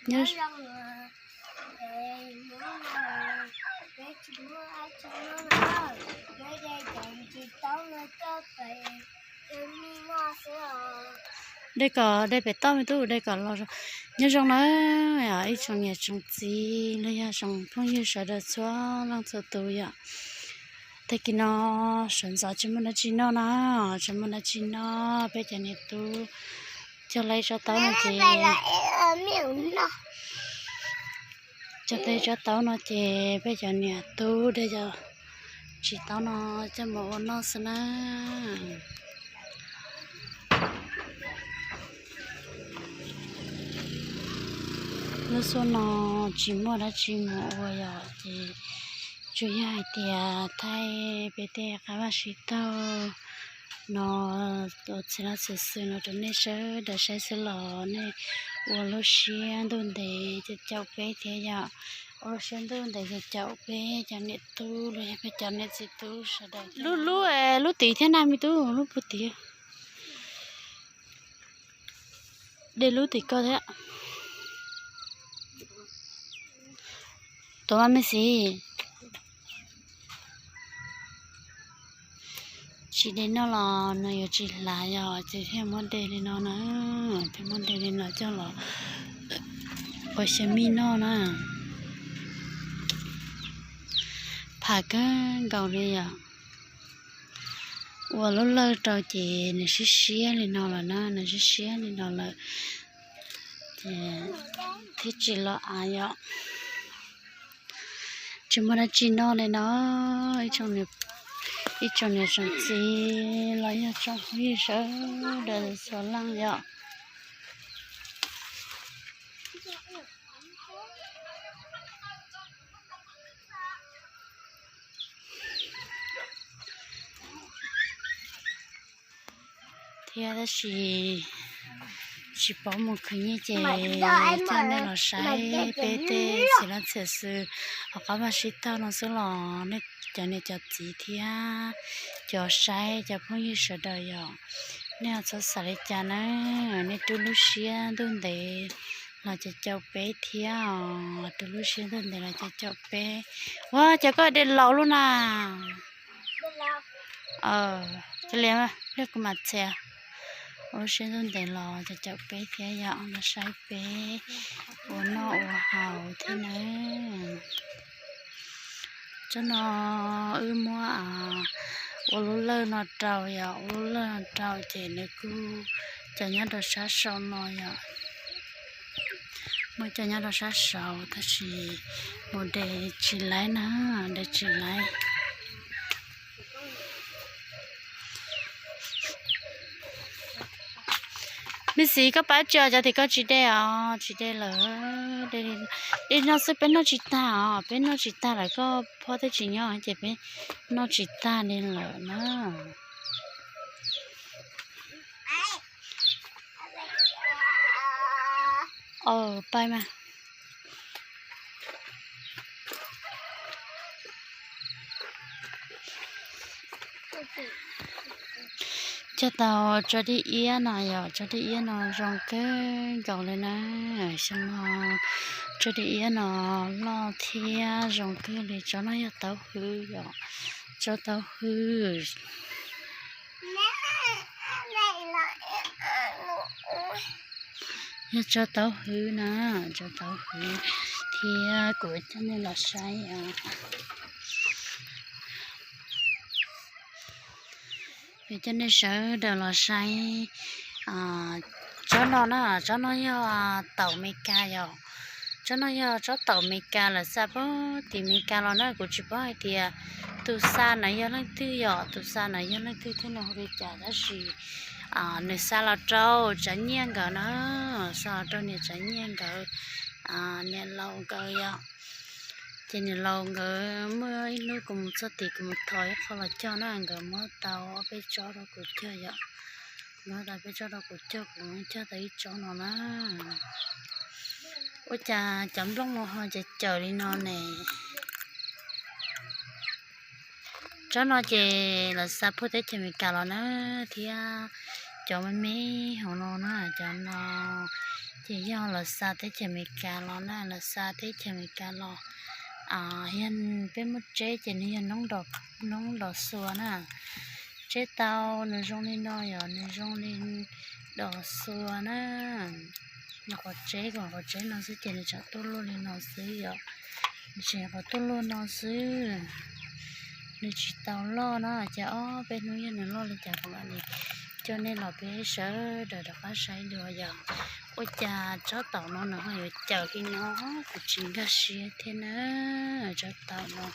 Nyob de kom de pem toj me tub, de kom los. Nyob zoo na, ib tsoom niam tsoom txiv los yog tsoom phooj ywg sawv daws txhua leej txhua tus yom. Tag kis no sawv ntxov tsis muaj dab tsi noj na, tsis muaj dab tsi noj, peb cov niam tub cog lawv tsob taub no ces, cog lawv tsob taub no ces peb cov niam tub de cov txiv taub no coj mus ua noj xwb na. Lub xyoo no tsis muaj dab tsi mus ua yom, ces tsuas yog hais tias thaij peb tej qab vaj sib taug no, txhia leej txhia xwm no rau nej sawv daws saib xwb los nej ua lub siab ntuj ntev caum caum peb thiab yom. Ua lub siab ntuj ntev caum caum peb cov niam tub los yog peb cov niam txiv tub sawv daws. Lub lub lub tid thiab na me tub, lub puag tid. De lub tim ko thiab. Tuav mas me xis. Tsis de noj los nws yuav tsis hlav yom, ces thiaj muab de li no na. Thiaj muab de li no coj los ua xyaw mij noj na. Pham kawg nkaus li yom. Ua lub lawj rau ces nws siab siab li no lawm na, nws siab siab li no lawm ces thiaj tsis los av yom. Tsis muaj dab tsi noj li no, ib tsoom niam tsoom txiv los yog tsoom phooj ywg sawv daws txhua leej yom. Thiab tab sis tsis paub mus khwv nyiaj ces coj nej los saib peb tej txhia leej txhia xwm hauv qab vaj sib taug no xwb los nej cov niam cov txiv thiab cov saib cov phooj ywg sawv daws yom, nej ho txhob xav li cas na, nej rub lub siab ntuj ntev los caum caum peb thiab os, rub lub siab ntuj ntev los caum caum peb. Ua cas koj de laus lub na? Cia li, kuv mam txhia. Ua lub siab ntuj ntev los caum caum peb thiab yom, los saib peb ua noj ua haus thiab na. Tsob no wb muab ua lub lawj no rau yom, ua lub lawj no rau ces nws kuj cov nyob rau sab saum no yom. Muab cov nyob rau sab saud tab sis mus de tsis laib na, de tsis laib. Me xis koj pab tso cov tim koj tsis de os, tsis de lawm. De no xwb peb noj tsis tag os, peb noj tsis tag lawm koj phob twb tsis nyob ces peb noj tsis tag li lawm na. Pab mas. Cog tau tsob dib iab no yom, tsob dib iab no zoo kawg nkaus li na. Xyoo no tsob dib iab no loj thiab zoo kawg li. Tsob no yog taub hwb yom, tsob taub hwb. Yog tsob taub hwb na, tsob taub hwb thiab kuv coj nej los saib os. Kuv coj nej sawv daws los saib tsob no na, tsob no yog taum Amelikas yom. Tsob no yog tsob taum Amelikas lawv xa puag tim Amelikas los na, kuv tsis paub hais tias tus xa na yog leej twg yom, tus xa na yog leej twg thiab nws hu li cas tab sis nws xa los rau Tsav Nyiaj nkawd na, xa los rau niam Tsav Nyiaj nkawd, niam laus nkawd yom. Ces niam laus nkawd muaj ib hnub kuv mus txog tid kuv mus thov ib qho los cog na, nkawd muab tau ob peb tsob rau kuv cog yom. Nkawd muab tau peb tsob rau kuv cog, kuv cog tau ib tsob no na. Ua cas cov nplooj no ho caws caws li no ne? Tsob no ces lawv xa puag teb chaws Amelikas los na, thiab cov me me hauv no na, cov no Ces yog lawv xa teb chaws Amelikas los na, lawv xa teb chaws Amelikas los, yog peb muab tseb ces nws yog noob dos xua na. Tseb tau nws zoo li no yom, nws zoo li dos xua na. Nws qhov tseb, qhov tseb no xwb ces nws tseem tuaj luaj li no xwb yom. Nws tseem qhov tuaj luaj no xwb, nws tsis tau loj na. Ces ob peb hnub yog nws loj li cas kuv mam li coj nej los peb sawv daws rov qab saib dua yom. Ua cas tsob taum no nws ho yuav cawm li no, kuv tsis nkag siab thiab na. Tsob taum no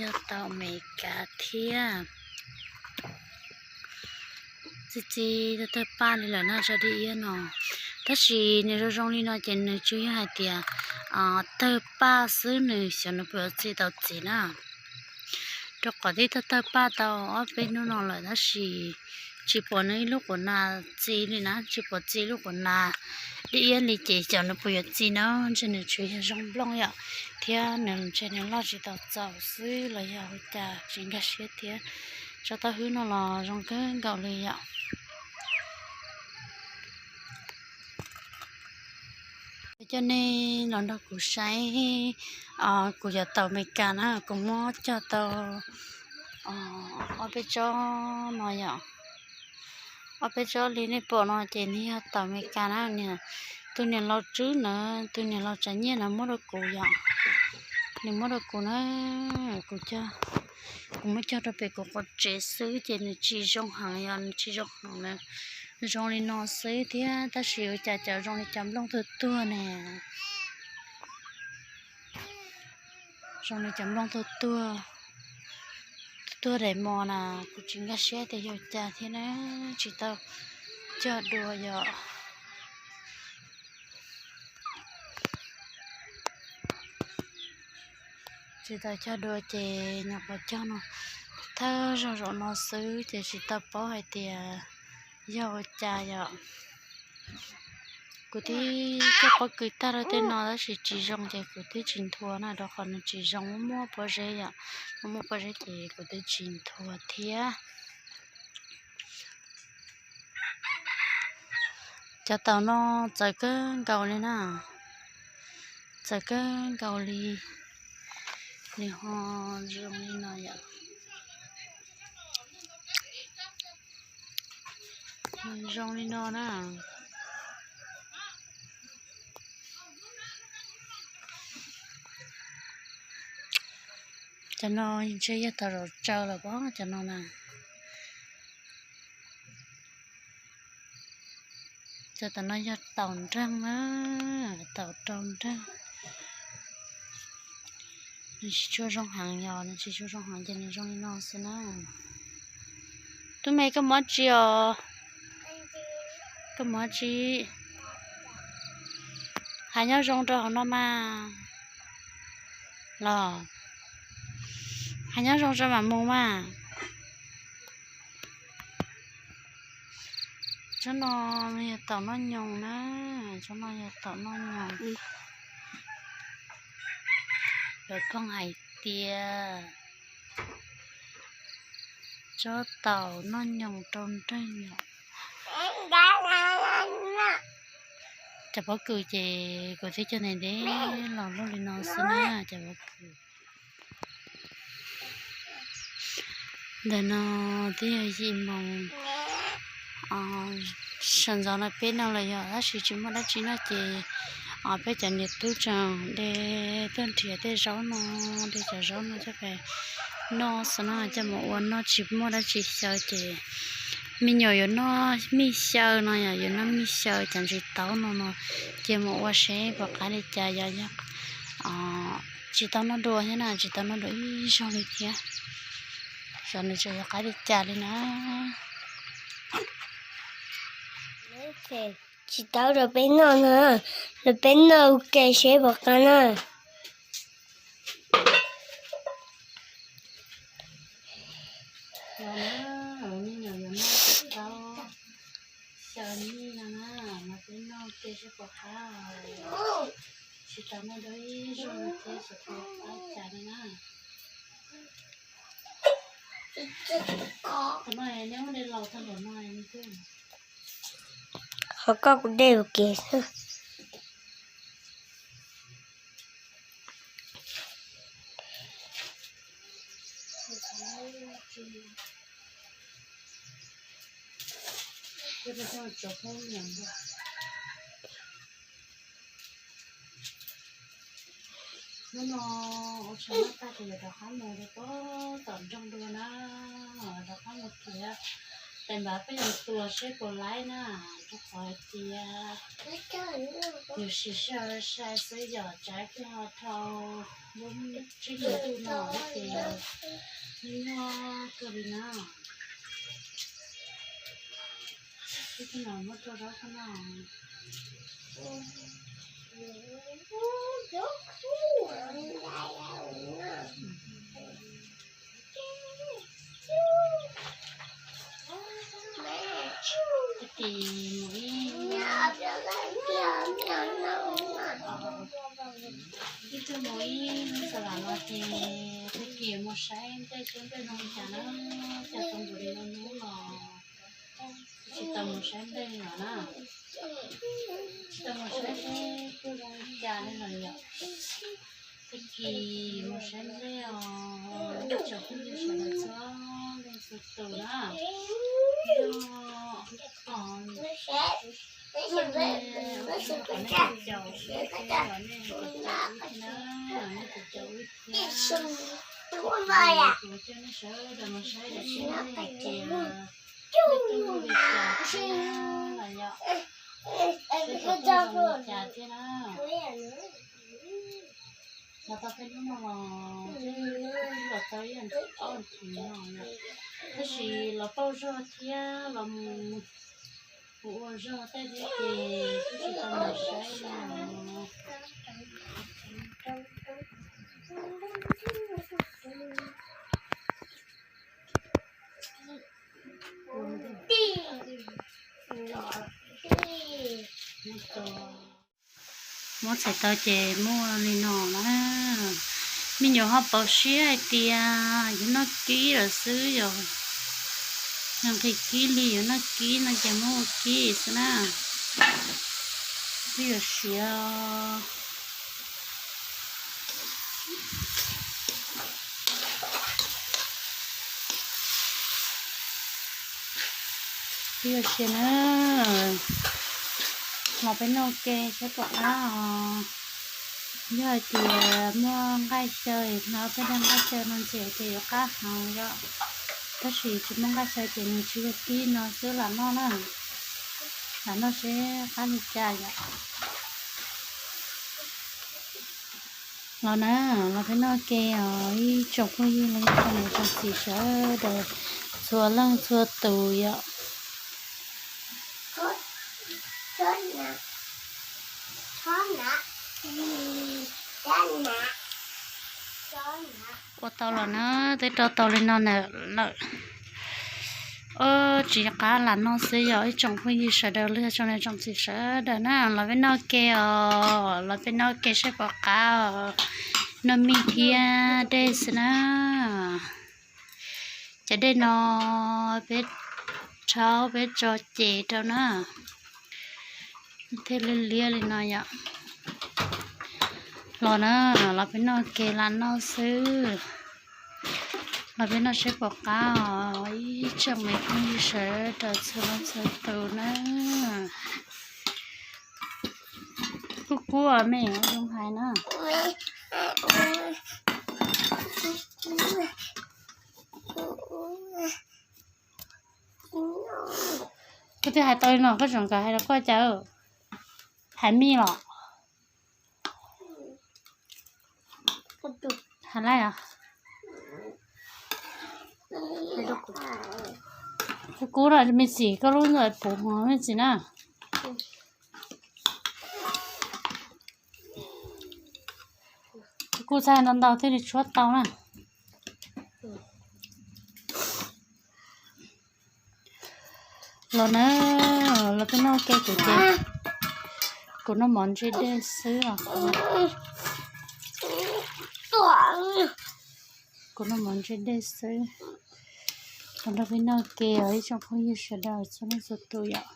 yog taum Amelikas thiab. Txi txi tawg paj li lawm na tsob dib iab no. Tab sis nws zoo zoo li no ces nws tsuas yog hais tias tawg paj xwb, nws xyov nws puas yuav txi tau txiv na. Rau qhov twb tawg tawg paj tau ob peb hnub no lawm tab sis tsis pom nws ib lub quas nas txi li na, tsis pom txi lub quas nas dib iab li ces xyov nws puas yuav txi na. Ntshe nws tsuas yog zoo nplooj yom, thiab nws ntshe nws loj tsis tau txaus xwb los yog ua cas tsis nkag siab thiab. Tsob taub hwb no los zoo kawg nkaus li yom. Coj nej los nrog kuv saib kuv cov taum Amelikas na, kuv muab cog tau ob peb tsob no yom. Ob peb tsob li nej pom no ces nws yog taum Amelikas na, tus niam laus Tswb na, tus niam laus Tsav Nyiaj na muab rau kuv yom. Nws muab rau kuv na, kuv cog, kuv muab cog rau pem kuv qhov tsev xwb ces nws tsis zoo heev yom, nws tsis zoo heev na. Nws zoo li no xwb thiab tab sis ua cas cov zoo li cov nplooj tuag tuag ne. Zoo li cov nplooj tuag tuag, tuag daim mos na, kuv tsis nkag siab tias yog cas thiab na, tsis tau cog dua yom. Tsis tau cog dua ces nyuam qhuav cog no thawj zaug zaum no xwb ces tsis tau paub hais tias yog ua cas yom. Kuv twb cog pob kws tag rau tej no tab sis tsis zoo ces kuv twb tsis nthua na, rau qhov nws tsis zoo, muaj pob zeb yom, muaj pob zeb ces kuv twb tsis nthua thiab. Cov taum no txawv kawg nkaus li na, txawv kawg nkaus li, nws ho zoo li no yom. Nws zoo li no na. Cov no ntshe yog taum zaum tsaws lawm pob, cov no na. Cov taum no yog taum nreeg na, taum rau nreeg. Nws tsis tshua zoo heev yom, nws tsis tshua zoo heev ces nws zoo li no xwb na. Tub me koj mus dab tsi os? Koj mus dab tsi? Hais nyob zoo rau hauv no mas. Los hais nyob zoo rau mam mus mas. Tsob no yog taum noj nyoos na, tsob no yog taum noj nyoos. Lawv pheej hais tias tsob taum noj nyoos rau nreeg yom. Cov pob kws ces kuv twb cog ntev ntev los luaj li no xwb na, cov pob kws. Ntawm no twb yog yim moos sawv ntxov no peb no lawm yom, tab sis tsis muaj dab tsi noj ces peb cov niam tub tseem de tuaj nrhiav tej zaub no, de cov zaub no coj pem noj xwb na, coj mus ua noj, tsis muaj dab tsi xyaw ces me nyuam yuav noj mij xyaw no yom, yuav noj mij xyaw cov ntsis taub no no, cia mus ua seb puas qab li cas yom. Tsis tau noj dua thiab na, tsis tau noj dua ib zaug li thiab. Xyov nws tseem yuav qab li cas li na. Tsis tau rau peb noj na, rau peb noj ua ke seb puas qab na. Xyaw mij no na, mas peb noj ua ke seb puas qab. Tsis tau noj dua ib zaug li thiab, xyov puas qab cas li na. Qhov koj kuv de ua ke xwb. Hnub no ua tshais noj tag ces yuav rov qab mus rau tom nroog dua na, rov qab mus khiav tais npav peb yog tua seb puas laib na, rau qhov hais tias yus siv sij hawm sai xwb yom, tsam ib pliag ho dhau lub tsib hlis ntuj no ces nyuaj nyuaj kawg li na. Ib tug no muab rau zaub koj noj. Tag kis mus ib, ib tug mus ib xav lam los ces tag kis mus saib nplej seb nplej zoo li cas na, cas tau npaum li no hnub los tsis tau mus saib nplej li lawm na. Tsis tau mus saib seb kuj zoo li cas li lawm yom. Tag kis mus saib nplej os, ib tsoom phooj ywg sawv daws txhua leej txhua tus na. Yog, nej caum, nej caum ib thiab, nej caum ib thiab, kuv coj nej sawv daws mus saib daim seb nej hais tias nej twb li cas thiab los yom, seb puas tau zoo li cas thiab na. Los tau peb hnub no los twb los tau ib ob hnub no yom, tab sis los pauj zog thiab los mus ua ua zog tej thiab ces twb tsis tau mus saib li os. Muab txhais tau ces muaj li no na. Me nyuam ho pauv siab hais tias yuav noj kib lawm xwb yom. Yog nqhis kib li yuav noj kib no ces muab ua kib xwb na. Twb yuav siav, twb yuav siav na. Los peb noj ke saib puas qab os. Yog hais tias muaj nqaij xyaw, hnov tej dag nqaij xyaw no ntxias ces yuav qab heev yom. Tab sis tsis muaj nqaij xyaw ces nws tsis yog kib no xwb, lam noj na. Lam noj seb qab li cas yom. Los na, los peb noj ke os ib tsoom phooj ywg los yog tsoom niam tsoom txiv sawv daws txhua leej txhua tus yom. Ua tau los na, twb rau tau li no na lawm. Tsis qab lam noj xwb yom ib tsoom phooj ywg sawv daws los yog tsoom niam tsoom txiv sawv daws na, los peb noj ke os, los peb noj ke saib puas qab os. Noj mij thiab dej xwb na. Cov dej no peb rhaub peb tso ces rau na, thiaj liab liab li no yom. Los na, los peb noj ke lam noj xwb. Los peb noj saib puas qab os ib tsoom me phooj ywg sawv daws txhua leej txhua tus na. Kub kub me zoo hais na. Kuv twb hais tau li no koj tseem kam hais rau koj cas? Hais mij los? Hais laij os. Kub kub no me ntsis, koj lub ntawd puv hwv me ntsis na. Kuj txhaj ntau ntau thiaj li tshuab tau na. Los na, los peb noj ke, kuv ces kuv noj mov ntse dej xwb os. Kuv noj mov ntse dej xwb. Los nrog peb noj ke os ib tsoom phooj ywg sawv daws txhua leej txhua tus yom.